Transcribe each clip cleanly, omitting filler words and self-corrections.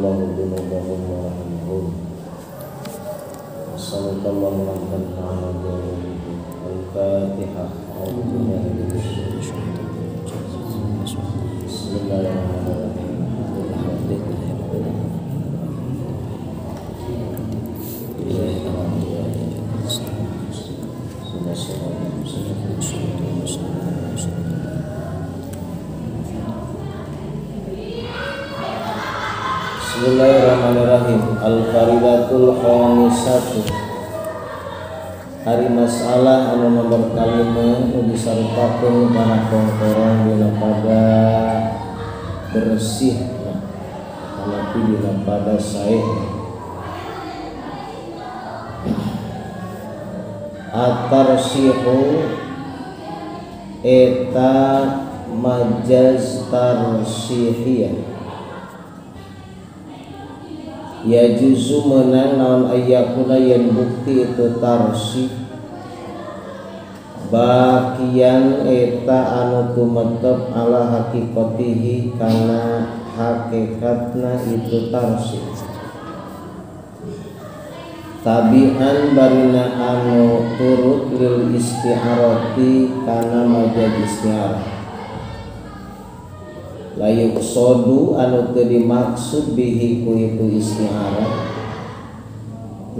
Ghafarallahu dzunubahum wa rahimahum. Wassallallahu ala Al-Fatihah. Bismillahirrahmanirrahim. Bismillahirrahmanirrahim. Al-Faridatul Khamisatu. Hari masalah anu nomor kalima nu disarutakeun kana kongkoran dina pada bersih tetapi dina pada sae. At-tarsihu eta majaz tarsihiyah. Ya juzu menang naon ayyakuna yen bukti itu tarsih bakian eta anu tumetep ala hakikatihi kana hakikatna itu tarsih tabi'an barina anu turut lil isti'arati kana majaz isti'arah layuk sodu anu teu dimaksud bihi ku itu isti'arah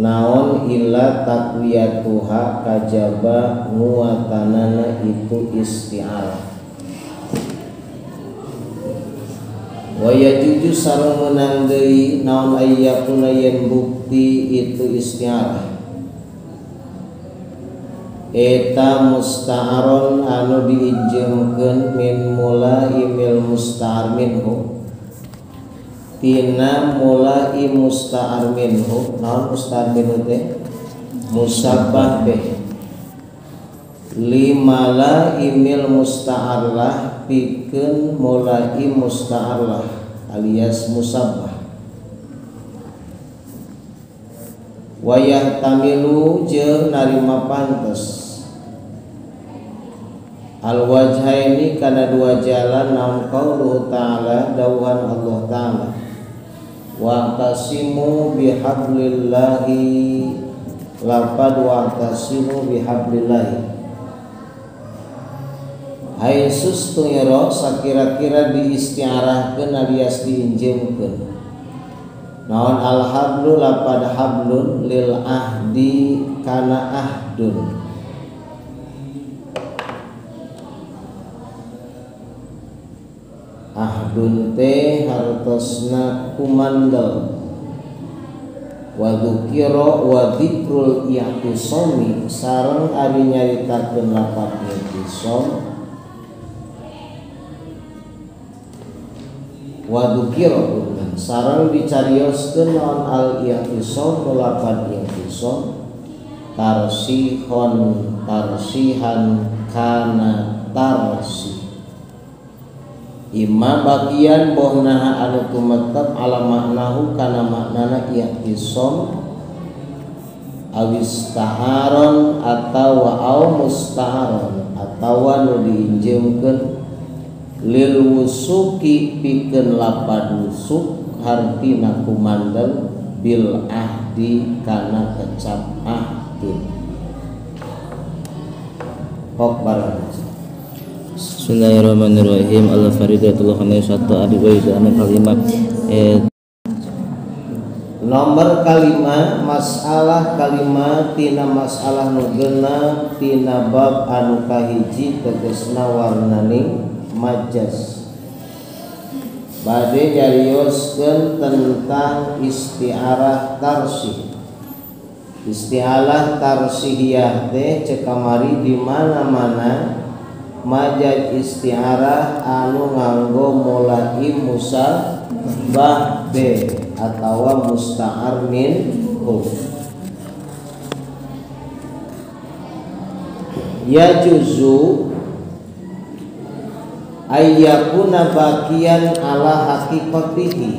naon illa taqwiyatuha kajaba nguatanana itu isti'arah wa yajuju sareng meunang deui naon ayyakuna yen bukti itu isti'arah eta musta'aron anu diinjemkeun min mulaimil musta'ar minhu tina mulai musta'ar minhu naon musta'ar minhu teh musabbah bih limalaimil musta'arlah pikeun mulai musta'arlah alias musabbah wayah tamilu jeung narima pantes al wajhaini kana dua jalan naon qauluhu ta'ala dawuhan Allah ta'ala wa'tasimu bihablillahi lapad wa'tasimu bihablillahi haesus tungero sakira-kira diistiarahkeun alias diinjemkeun naon al hablu lapad hablun lil ahdi kana ahdun ahdun teh hartosna kumandel wa dzukira wa dzikrul i'tisami sareng ari nyaritakeun lapat i'tisam wa dzukira sareng dicarioskeun naon al i'tisam lapat i'tisam tarsihon tarsihan kana tarsih imma bagian bohnaha anu tumetep ala maknahu kana maknana i'tisam awis taharon atawa au mustaharon atawa nu diinjemkeun lil wusuki pikeun lapad wusuk hartina kumandel bil ahdi kana kecap ahdun hok barang. Bismillahirrahmanirrahim. Al-Faridatul Khamisatu abi wa kalimah. Nomor kalima masalah kalima tina masalah nu genep tina bab anu kahiji tegesna warnani majas. Bade nyarioskeun tentang isti'arah tarsih. Isti'alah tarsihiyah teh cek kamari di mana-mana majaz isti'arah anu nganggo mulai musabbah be atawa musta'ar minhu. Ya juzu ayyakuna bakian ala haqiqatihi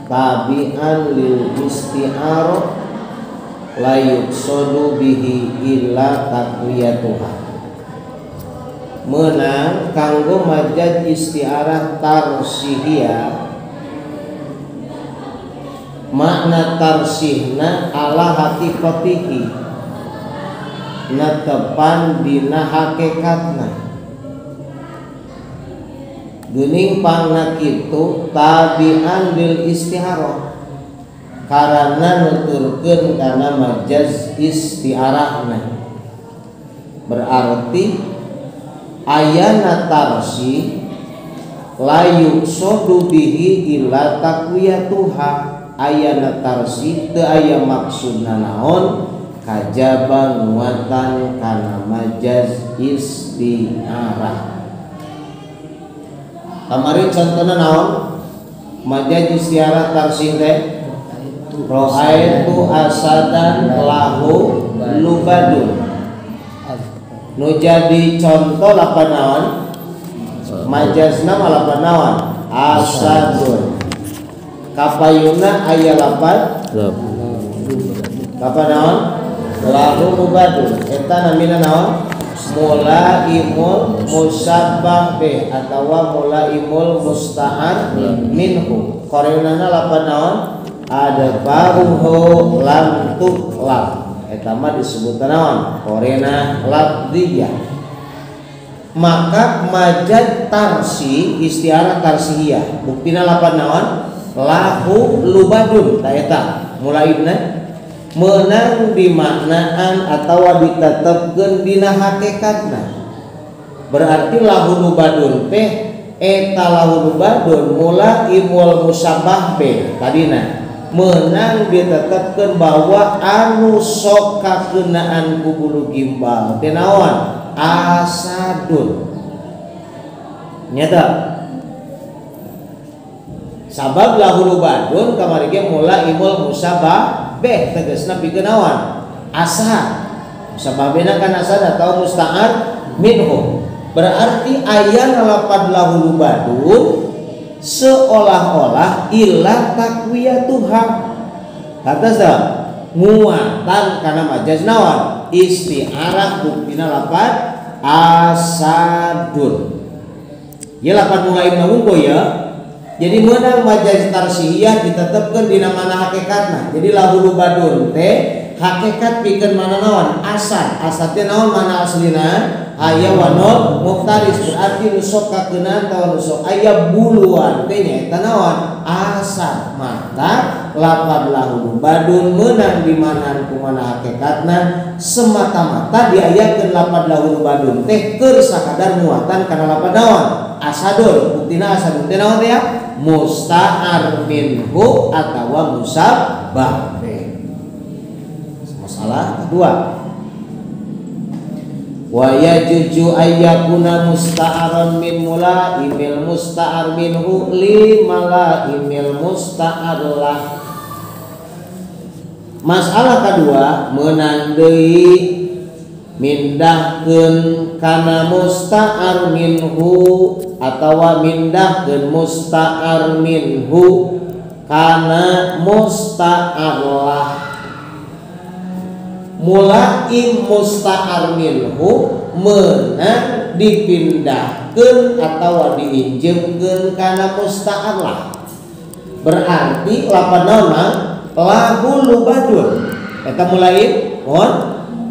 tabi'an lil isti'arah la yuqsadu bihi illa taqwiyatuha. Menang kanggo majaz isti'arah tarsihiyah Makna tarsihna ala haqiqatihi netepan dina hakikatna. Geuning pangna kitu tabi'an lil istiharah karana nuturkeun kana majaz istiarahna. Berarti ayana tarsih la yuqsadu bihi illa taqwiyatuha. Ayana tarsih teu aya maksudna naon kajaba nguatan kana majaz istiarah. Kamari contohna naon majaz istiarah tarsih teh ra'aitu asadan lahu lubadun. Nu jadi contoh lapan naon majazna mah lapan naon asadun. Kapayuna aya lapan lapan naon lahu lubadun. Eta namina naon mulaimul musabbah bih atawa mulaimul musta'ar minhu. Qarinana lapan naon adbaruhu lam tuklab. Eta mah disebut naon qarinah lafdziyah. Maka majaz tarsih istiarah tarsihiyah buktina lapan naon lahu lubadun. Ta eta mulaibna meunang dimaknaan atawa ditetepkeun dina hakikatna. Berarti lahu lubadun teh eta lahu lubadun mulaimul musabbah bih tadina meunang ditetepkeun bahwa anu sok kakeunaan ku bulu gimbal teh naon asadun. Nyata sabab lahu lubadun kamari ge mulaimul musabbah bih tegasna pikeun naon asad. Musabbah bihna kan asad atau musta'ar minhu. Berarti aya lapad lahu lubadun seolah-olah illa taqwiyatuha. Kata dah muatan karena majaz naon istiarah buktina lapad asadun. Ya lapad mulaim wungkul ya. Jadi meunang majaz tarsihiyah ditetepkeun dina mana hakikatna. Jadi lahu lubadun teh hakikat pikeun mana naon asad. Asad teh naon mana aslina aya wanol muftaris berarti nu sok kakeunaan atawa nu sok aya buluan teh nyaeta naon asad. Maka lapad lahu lubadun meunang di mana ku mana hakikatna semata-mata diayakeun lapad lahu lubadun teh keur sakadar muatan kana lapad naon asadun. Buktina asadun teh naon teh ya musta'ar minhu atawa musabbah. Masalah kedua, wa yajuju ayyakuna musta'aran min mulaimil musta'ar minhu li malaimil musta'ar lah. Masalah kedua meunang deui mindahkeun kana musta'ar minhu atawa mindahkeun musta'ar minhu kana musta'ar lah. Mulaim musta'ar minhu meunang dipindahkeun atawa diinjemkeun kana musta'ar lah. Berarti lapan naon lahu lubadun eta mulaim mohon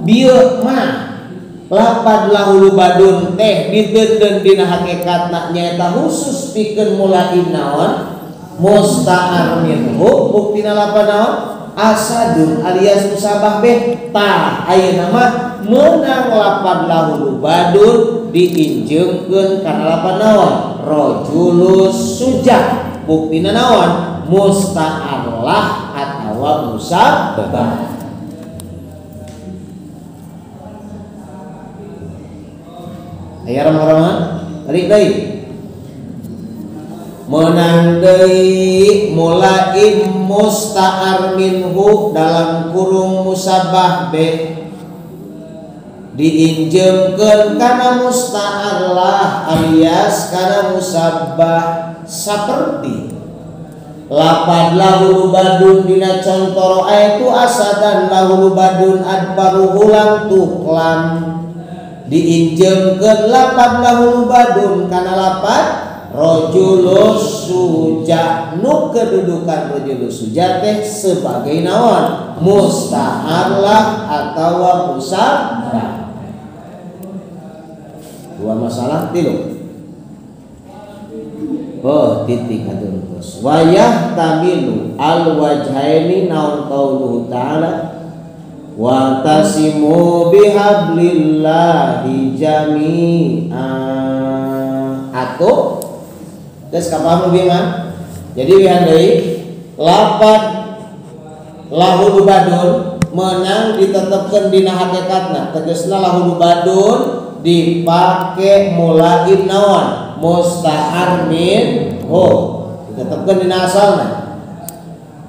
bieu mah lapad lahu lubadun teh diteundeun dina hakikatna nyaeta khusus pikeun mulaim naon musta'ar minhu buktina lapan naon asadun alias musabah bih. Tah ayeuna mah meunang lapad lahu lubadun diinjeumkeun kana lapan naon rajulus sujah buktina naon musta'ar lah atawa musabbah. Aya ramah-ramah balik deui meunang deui mulaim musta'ar minhu dalam kurung musabbah bih diinjeumkeun kana musta'ar lah alias kana musabbah saperti lapad lahu lubadun dina conto ra'aitu asadan lahu lubadun adbaruhu lam tuklam diinjeumkeun lapad lahu lubadun kana lapad Rajulus suja nu kedudukan rajulus suja teh sebagai naon? Musta'arlah atawa musabbah. Dua masalah tilu. Oh titik atur terus. Wayah tamilu al wajhaini naon qauluhu ta'ala wa tasimu bihablillahi jami'a. Atau geus kapaham lebih mah. Jadi wihan deui lapat lahu badun menang ditetepkeun dina hakikatna. Tegasna lahu badun dipake mulaim naon? Musta'ar min ho. Ditetepkeun dina asalna.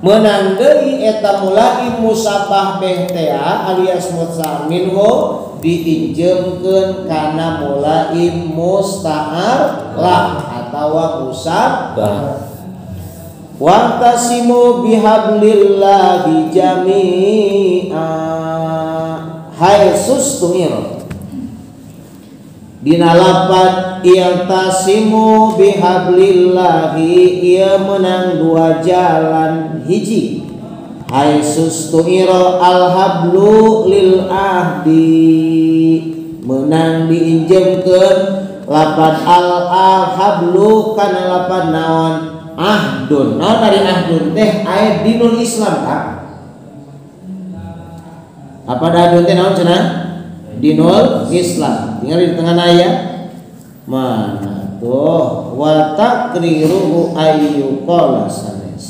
Menang deui eta mulaim musabbah beh teh alias musta'ar minhu diinjemkeun kana mulaim musta'ar lah atawa musabbah. Wa'tasimu bihablillahi jami'a haitsus tumir. Dina lapat i'tasimu bihablillahi ieu menang dua jalan hiji. Haitsus tu'ira alhablu lil ahdi menang diinjemkeun lapan al hablu kana lapan naon ahdun. Naon dari ahdun teh aya dinul Islam kan? Apa ahdun teh naon cenah? Dinul Islam. Tinggal di tengah aya mana tuh wa takriruhu ayyuqala sanes.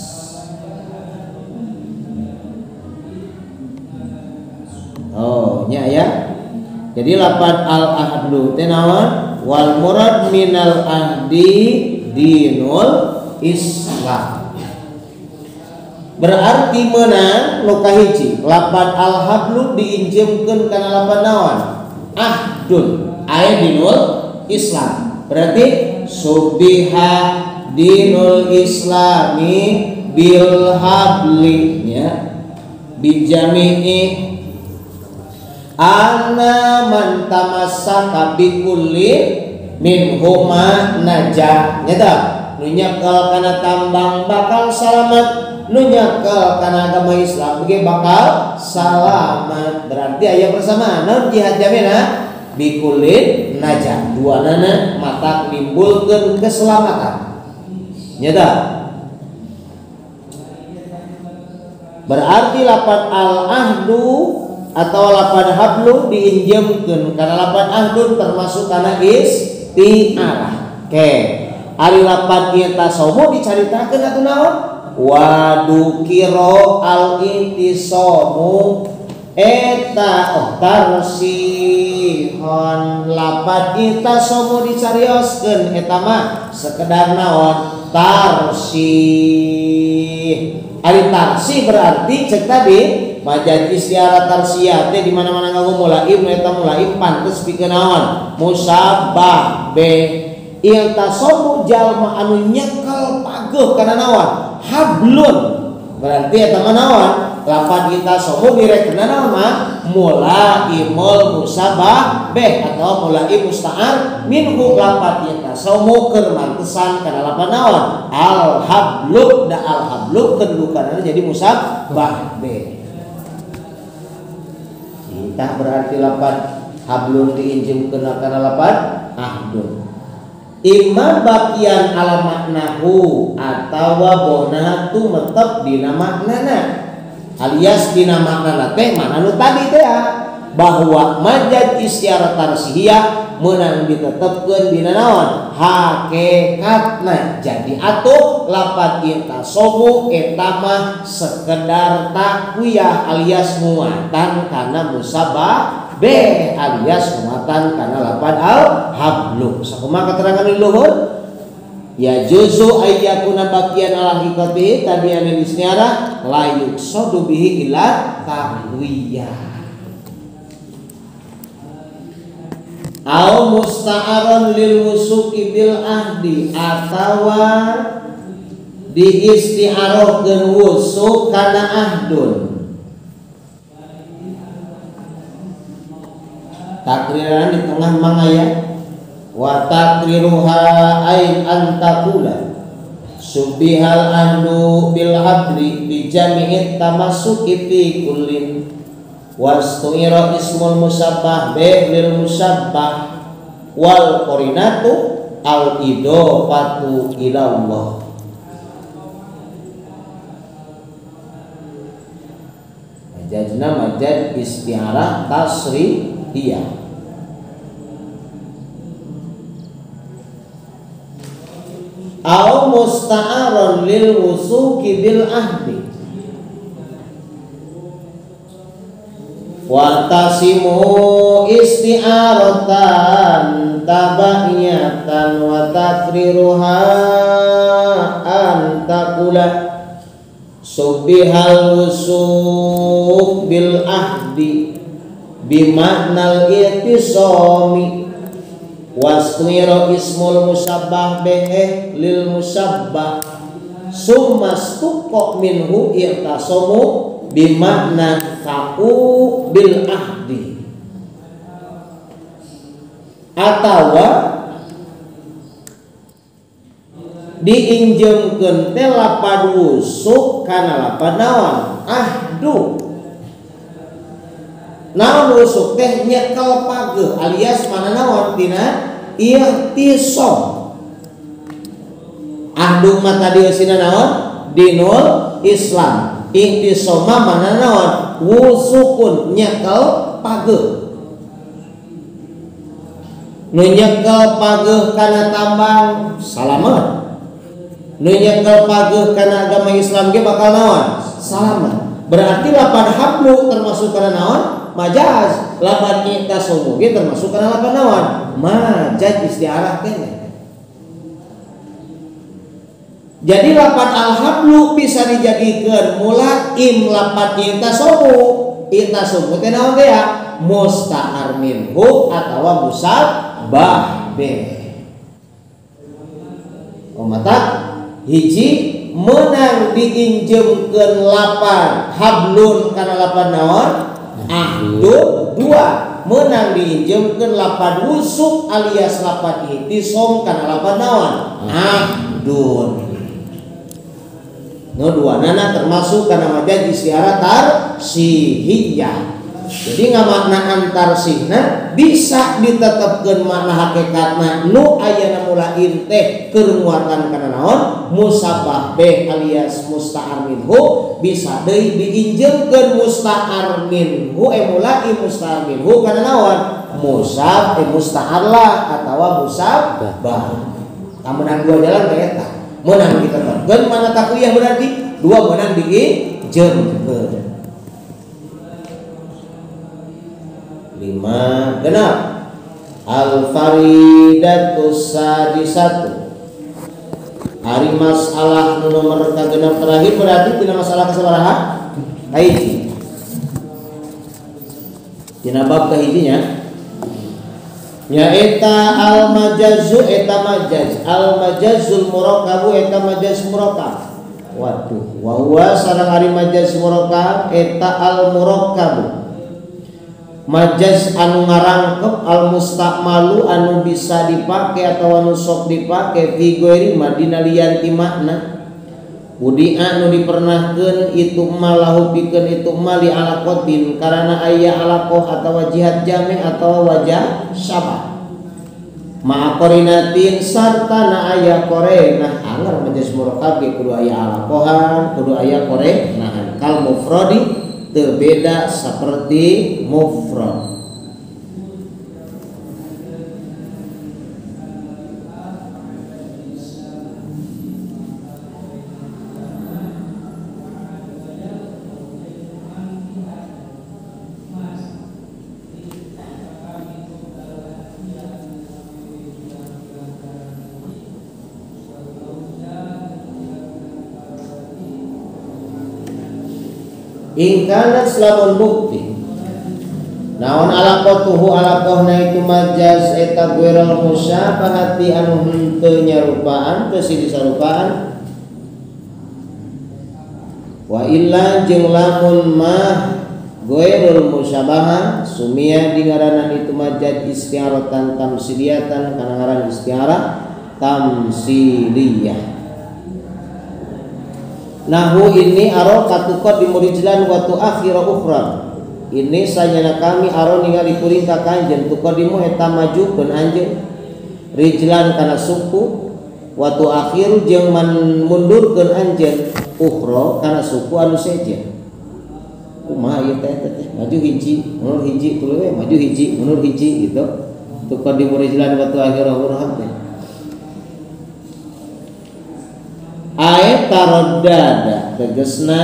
Oh nya ya. Jadi lapan al ahdu teh naon? Wal murad minal ahdi dinul Islam. Berarti menang nu kahiji lapan al hablu diinjemkeun kana lapan naon? Ahdun aya dinul Islam. Berarti subiha dinul Islami bil habli ya bijami'i anna man tamassaka bikulli min huma naja. Nyata nu nyekel kana tambang bakal salamat, nu nyekel kana agama Islam ge bakal salamat. Berarti aya persamaan naon jihad jamina bikulli naja, dua nana mata nimbulkeun keselamatan. Nyata berarti lapan al ahdu atau lapan hablu diinjemkeun karena lapan ahdun termasuk kana isti'arah. Oke, ari lapan ieu tasomu dicaritakeun atuh naon? Wadukiro al intisomu eta oh tarsihon lapan intasomu dicarioskeun eta mah sekedar naon? Tarsih. Ari tarsih berarti cek tadi majaz istiarah tarsiyah teh di mana-mana nganggo mulaim eta mulaim pantes pikeun naon? Musabbah be iltasomu jalma anu nyekel pageuh kana naon? Hablun. Berarti eta mah naon? Lapan iltasomu direkna naon mah? Mulaimul musabbah be atau mulaim musta'ar minhu lapan iltasomu keur mantesan kana lapan naon? Al hablu da al hablu kedudukanna jadi musabbah be. Entah berarti lapan hablun diinjemkeun kana lapan ahdun. Imma bakian ala maknahu atawa bona tumetep dina maknana alias dina maknana teh mana nu tadi teh bahwa majaz istiarah tarsihiyah meunang ditetepkeun dina naon hakikatna. Jadi atuh lapan intasomu eta mah sekedar takwiyah alias muatan kana musabah B alias muatan kana lapan al hablu. Sakumaha keterangan di luhur? Ya juzu ayyakuna baqiyan ala haqiqatihi tabi'an lil istiarah la yuqsadu bihi illa takwiyah. Au musta'aron lil wusuqi bil ahdi atawa diisti'arahkeun wusuq kana ahdun. Takriran di tengah mangaya Wa takriruha ain antakula subihal ahlu bil habli bi jami'it tamasuki fi kullin wastu'ira ismul musabbah bi lil musabbah wal qarinatu al idofatu ila Allah. Majazna majaz isti'arah tasrihiyah. Au musta'aron lil wusuki bil ahdi wa tasimu isti'aratan tabaiyatan wa takriruha an taqula subihal wusuk bil ahdi bimaknal i'tisami wastu'ira ismul musabbah bih lil musabbah summa stuqqa minhu i'tasamu bimakna fa'u bil ahdi. Atawa diinjemkeun teh lapad wusuk kana lapad naon ahdu. Naon wusuk teh nyekel pageuh alias mana naon tina i'tisam. Ahdu mah tadi eusina naon dinul Islam. I'tisama mana naon wusukun nyekel pageuh. Nu nyekel pageuh kana tambang salamet. Nu nyekel pageuh kana agama Islam ge bakal naon salamet. Berarti lapan hablu termasuk kana naon majaz, lapan i'tasamu ge termasuk kana lapan naon majaz isti'arah keneh. Jadi lapan al-hablu bisa dijadikan mulaim lapan i'tasamu. I'tasamu teh naon teh ya? Musta'ar minhu atawa musabbah bih. Oh mata hiji menang diinjemkeun lapan hablun kana lapan naon ahdu. Dua menang diinjemkeun lapan wusuk alias lapan i'tisam kana lapan naon ahdun. No dua nana termasuk kana majaz isti'arah tarsihiyah. Jadi ngamaknaan tarsihna bisa ditetepkeun makna hakikatna nu ayana mulain teh keur muatan kana naon musabbah bih alias musta'ar minhu, bisa deui diinjemkeun musta'ar minhu mulaim musta'ar minhu kana naon musab musta'ar lah atawa musabbah. Tah meunang dua jalan teh eta. Meunang ditetepkeun mana takliyah berarti dua meunang diinjemkeun. 5 genap al faridatus sadisatu. Ari masalah nu nomor kagenap terakhir berarti tina masalah kasabaraha? Kahiji. Tina bab kahijinya nyaeta al majazu eta majaz al majazul murakkabu eta majaz murakkab. Waduh, wa huwa sareng ari majaz murakkab eta al murakkabu majaz anu ngarangkep al mustakmalu anu bisa dipake atau anu sok dipake fi ghairi madina liyan ti makna udia anu dipernahkeun itu malahu pikeun itu mali alaqatin karana aya alaqah atawa jihad jami atawa wajah syabah ma'a qarinatin sarta na aya qarinah. Anger majaz murakkab ge kudu aya alaqahan kudu aya qarinahan kal mufradi berbeda seperti mufrad. Ingkana selamun bukti naon alaqatuhu alaqahna itu majaz eta gueral musyabahati anu henteu nyarupaan teu silih sarupaan wa illa jeung lamun mah Ghairul musyabaha sumia dingaranan itu majaz isti'aratan tamsiliyatan kana ngaran isti'arah tamsiliyah. Nahu ini aro katukot di murijlan wa tuakhira ukhra. Ini sanyana kami aro ningali kuring ka kanjeun tuqadimu eta majukeun anjeun rijlan kana suku wa tuakhiru jeung mundurkeun anjeun ukhra kana suku anu sejen. Kumaha ieu teh teh maju hiji mundur hiji tuluy we maju hiji mundur hiji gitu. Tuqadimu rijlan wa tuakhiru ukhra teh. Ae taroddada tegesna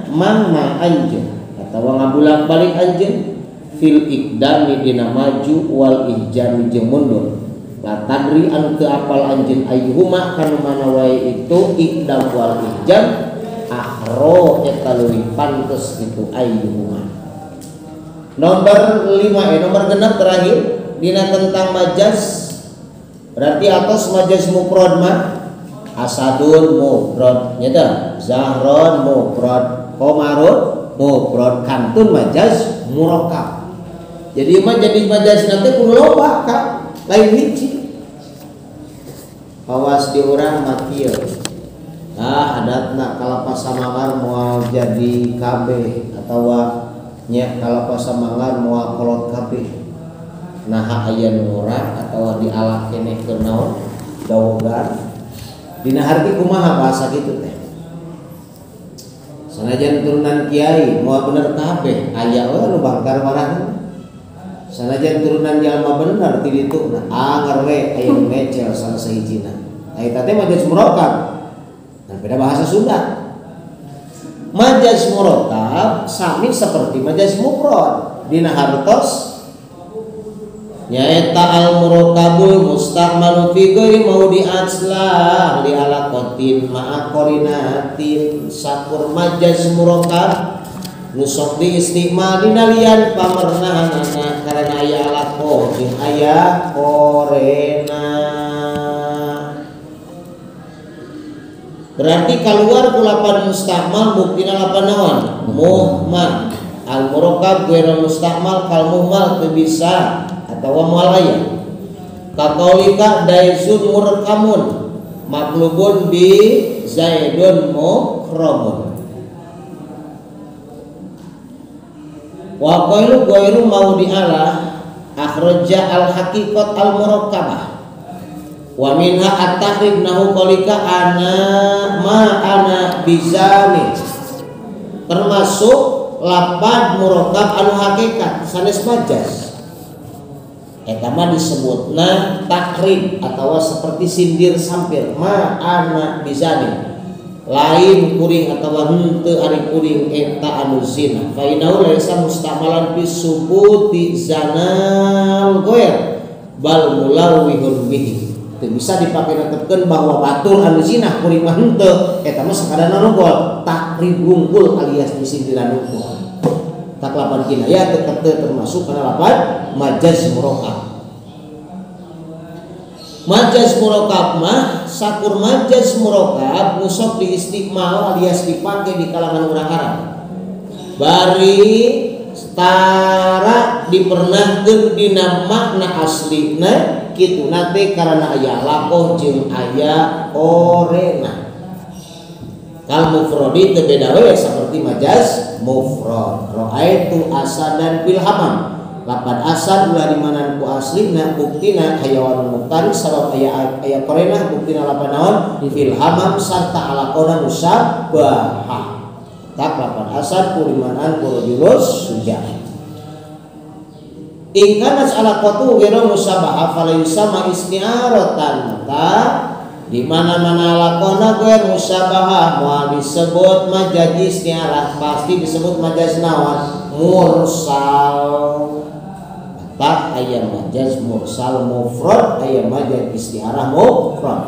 mangmang anjeun atawa ngabulak-balik anjeun fil iqdami dina maju wal ihjami jeung mundur. La tadri anu teu apal anjeun ayyuhuma kanu mana wae itu iqdam wal ihjam ahro eta leuwih pantes itu ayyuhuma. Nomor 5 nomor genep terakhir dina tentang majaz berarti atos majaz mufrad mah asadun mufrad nyata zahron mufrad qamarun mufrad kantun majaz murakkab. Jadi mah jadi majaz nanti kudu loba ka lain hiji. Awas di urang mah kieu. Ah adatna kalapa samangar moal jadi kabeh atawa nya kalapa samangar moal kolot kabeh. Naha aya nu ora atawa dialak keneh keur naon dawogan. Dina harti kumaha bahasa kitu teh. Sanajan turunan kiai moal bener kabeh, aya we nu bangkar marahna. Sanajan turunan jalma bener ti ditu nah anger we aya nu ngecel salah sahijina. Eta teh majaz murakkab. Nah, beda bahasa Sunda. Majaz murakkab sami seperti majaz mufrad. Dina hartos nyaeta al murakkabul musta'malu fi ghairi maudi aslah li alaqatin ma'a qarinatin sakur majaz murakkab nu sok diistimal dina lian pamernahanana karena aya alaqah jeung aya qorena. Berarti keluar ku lapan musta'mal buktina lapan naon muhmal. Al murakkab ghairu musta'mal kal muhmal teu bisa atawa moal aya. Kaqaulika daizun murkamun maklubun bi zaidun mukramun. Wa qailu ghairu maudi ala akhraja al haqiqat al murakkabah wa minha at-tahrib nahu qalika ana ma ana bizani termasuk lapad murakkab anu hakikat sanes majaz. Eta mah disebutna takrib atawa seperti sindir sampir ma ana bizani lain kuring atawa henteu ari kuring eta anu zina fa innahu laisa mustamalan fi subuti zanal ghair bal mulawihun bihi. Teu bisa dipake netepkeun bahwa batur anu zina kuring mah henteu eta mah sakadar nonggol takrib wungkul alias disindiran wungkul. Tak lapan kinayah tetap termasuk karena lapan majaz murakkab. Majaz murakkab mah sakur majaz murakkab nu sok diistimal alias dipake di kalangan urang Arab. Bari tara dipernahkeun dina makna aslina kituna teh karena aya lakoh jeung aya orena. Kal mufradi teu beda we seperti majaz mufrad. Raaitu asadan fil hamam. Lapan asad ulah dimanan ku aslina buktina hayawan muqtaris sabab aya aya qarinah buktina lapan naon fil hamam sarta alaqona musabbahah. Tak lapan asad ku dimanan ku rajulus suja. In kanat alaqatu ghairu musabbahah fala yusama isti'aratan. Ta di mana-mana lakona gue musabahah moal disebut majaz isti'arah pasti disebut majaz naon mursal. Tak aya majaz mursal mufrad aya majaz isti'arah mufrad.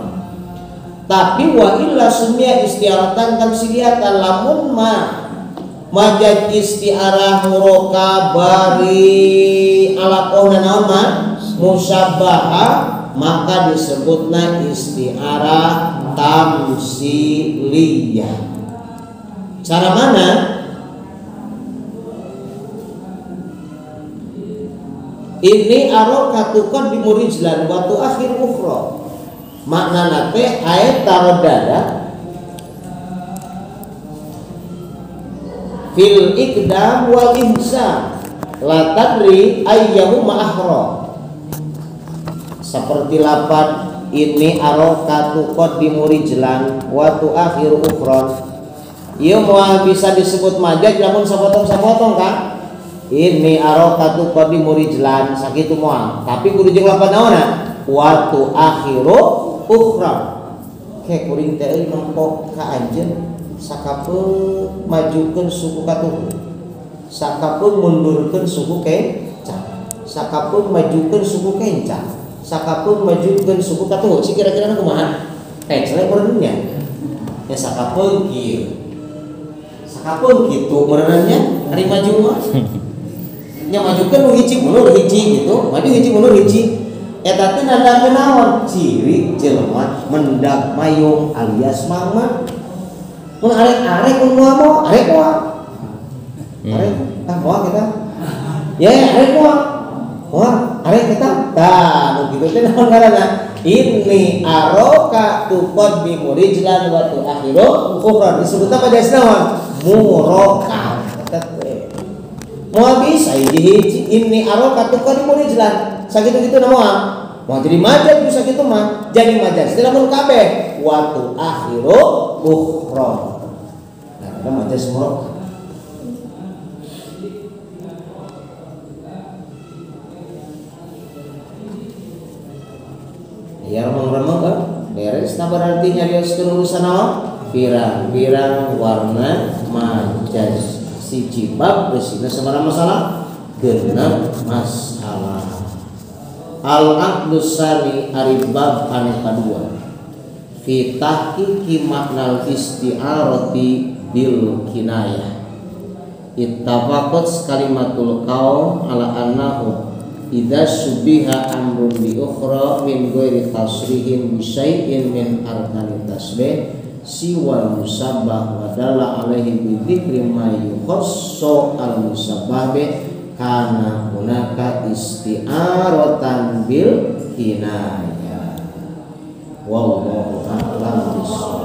Tapi wa illa sumia isti'aratan tamsiliyatan lamun ma majaz isti'arah murakkab bari alaqona naon mah musabahah maka disebutna isti'arah tamsiliyah. Cara mana? Ini araka tuqaddimu rijlan wa tuakhir ukhra. Maknana teh ayat tarodada fil iqdam wal ihsan la tadri ayyahuma ahra. Seperti lapan ini araka tuqaddimu rijlan wa tuakhir ukhra. Ieu moal bisa disebut majaz lamun sapotong-sapotong kan. Ini araka tuqaddimu rijlan sakitu moal. Tapi kudu jeung lapan naonna? Wa tuakhiru ukhra. Ke kuring teh euy nempok ka anjeun sakapeung majukeun suku katuhu. Sakapeung mundurkeun suku kenca. Sakapeung majukeun suku kenca. Sakapeung majukeun suku katuhu. Si kira-kira kumaha? Teh meureunnya. Ya sakapeung kieu. Sakapeung kitu meureunnya ari maju mah. Nya majukeun nu hiji mundur hiji gitu, maju hiji mundur hiji. Eta teh nanda naon? Ciri jelema mendak mayung alias mama. Mun arek-arek mun moal arek moal. Arek tah moal kita. Ya arek moal. Moal arek kita. Tah nu kitu teh naon ngaranna? Inni araka tuqaddimu rijlan wa tuakhiru ukhra. Disebutna pada naon? Murokab. Eta teh. Moal bisa hiji-hiji inni araka tuqaddimu rijlan. Sakitu-kitu na moal. Moal jadi majaz bisa kitu mah. Jadi majaz teh lamun kabeh wa tuakhiru ukhra. Nah, eta majaz murokab. Ya remeng-remeng kan beres nah berarti nyarioskeun urusan naon? Pirang-pirang warna majaz. Siji bab geusina sabaraha masalah? Genep masalah. Al-aqdus sani ari bab anu kadua. Fi tahqiqi maknal isti'arati bil kinayah. Ittafaqat kalimatul qaum ala annahu idza subiha amrun bi ukhra min ghairi tasrihin bi syai'in min arkanit tasbih siwal musabbah wa dalla alaihi bi dzikri ma yukhassu al musabbah bi kana hunaka isti'aratan bil kinayah. Wallahu a'lam bissawab.